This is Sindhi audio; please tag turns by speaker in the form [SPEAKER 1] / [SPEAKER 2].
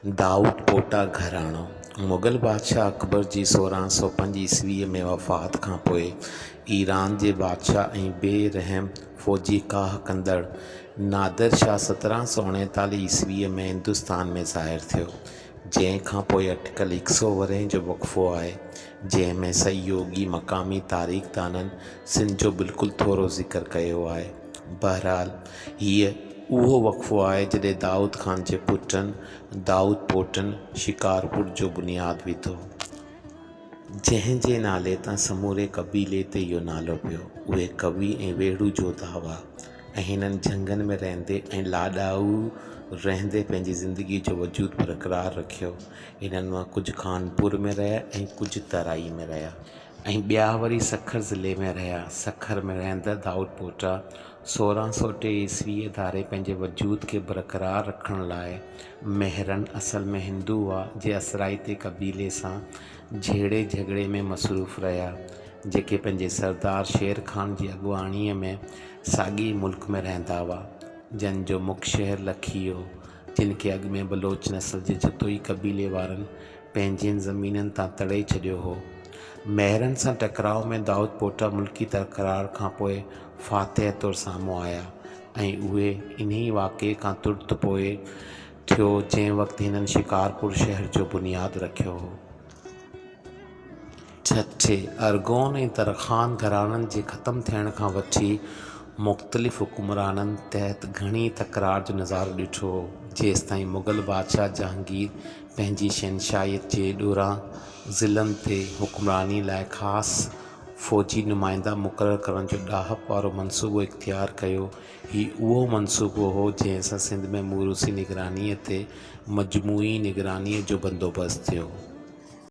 [SPEAKER 1] دائود پوٽا گهراڻو، مغل بادشاهه اڪبر جي 1605 عيسويء ۾ وفات کان پوء ايران جي بادشاهه ۽ بي رحم فوجي ڪاهه ڪندڙ نادر شاهه 1739 عيسويء ۾ هندستان ۾ ظاهر ٿيو، جنهن کان پوء اٽڪل هڪ سئو ورهين جو وقفو آهي، جنهن ۾ سهيوڳي مقامي تاريخدانن سنڌ جو بلڪل ٿورو ذڪر ڪيو آهي. بهرحال هيء اهو وقفو آهي جڏهن دائود خان جي پٽن دائود پوٽن شڪارپور جو بنياد وڌو. جنهن جي نالي تان سموري قبيلي تي اهو نالو پيو. اهي قوي ۽ ويڙهو جوڌا هئا ۽ هنن جهنگن ۾ رهندي ۽ لاڏائو رهندي پنهنجي زندگيء جو وجود برقرار رکيو. هنن مان ڪجهه خانپور ۾ رهيا ۽ ڪجهه ترائي ۾ رهيا. ۽ ٻيا وري سکر ضلعي ۾ رهيا. سکر ۾ رهندڙ دائود پوٽا 1603 عيسويء ڌاري پنهنجي وجود کي برقرار رکڻ لاء مهرن، اصل ۾ هندو هئا، جي اثرائتي قبيلي سان جهيڙي جهڳڙي ۾ مصروف رهيا، جيڪي پنهنجي سردار شير خان جي اڳواڻيء ۾ ساڳئي ئي ملڪ ۾ رهندا هئا، جن جو مک شهر لکي هو، جن کي اڳ ۾ بلوچ نسل جي جتوئي قبيلي وارن پنهنجين زمينن تان تڙي ڇڏيو هو. مهرن سان ٽڪراء ۾ دائود پوٽا ملڪي تڪرار کان پوء فاتح طور سامهون آيا ۽ اهي انهي واقعي کان ترت پوء ٿيو جنهن وقت هنن شڪارپور شهر جو بنياد رکيو هو. ٺٽي، ارغون ۽ ترخان گهراڻن جي ختم ٿيڻ کان وٺي مختلف حڪمرانن تحت گهڻي تڪرار جو نظارو ڏٺو هو، جيستائين مغل بادشاهه جهانگير پنهنجي شهنشاهيت جي ڏورانهن ضلعن تي حڪمراني لاء خاص فوجي نمائندا مقرر ڪرڻ جو ڏاهپ وارو منصوبو اختيار ڪيو. هي اهو منصوبو هو، جنهن سان سنڌ ۾ موروثي نگرانيء تي مجموعي نگرانيء جو بندوبست ٿيو.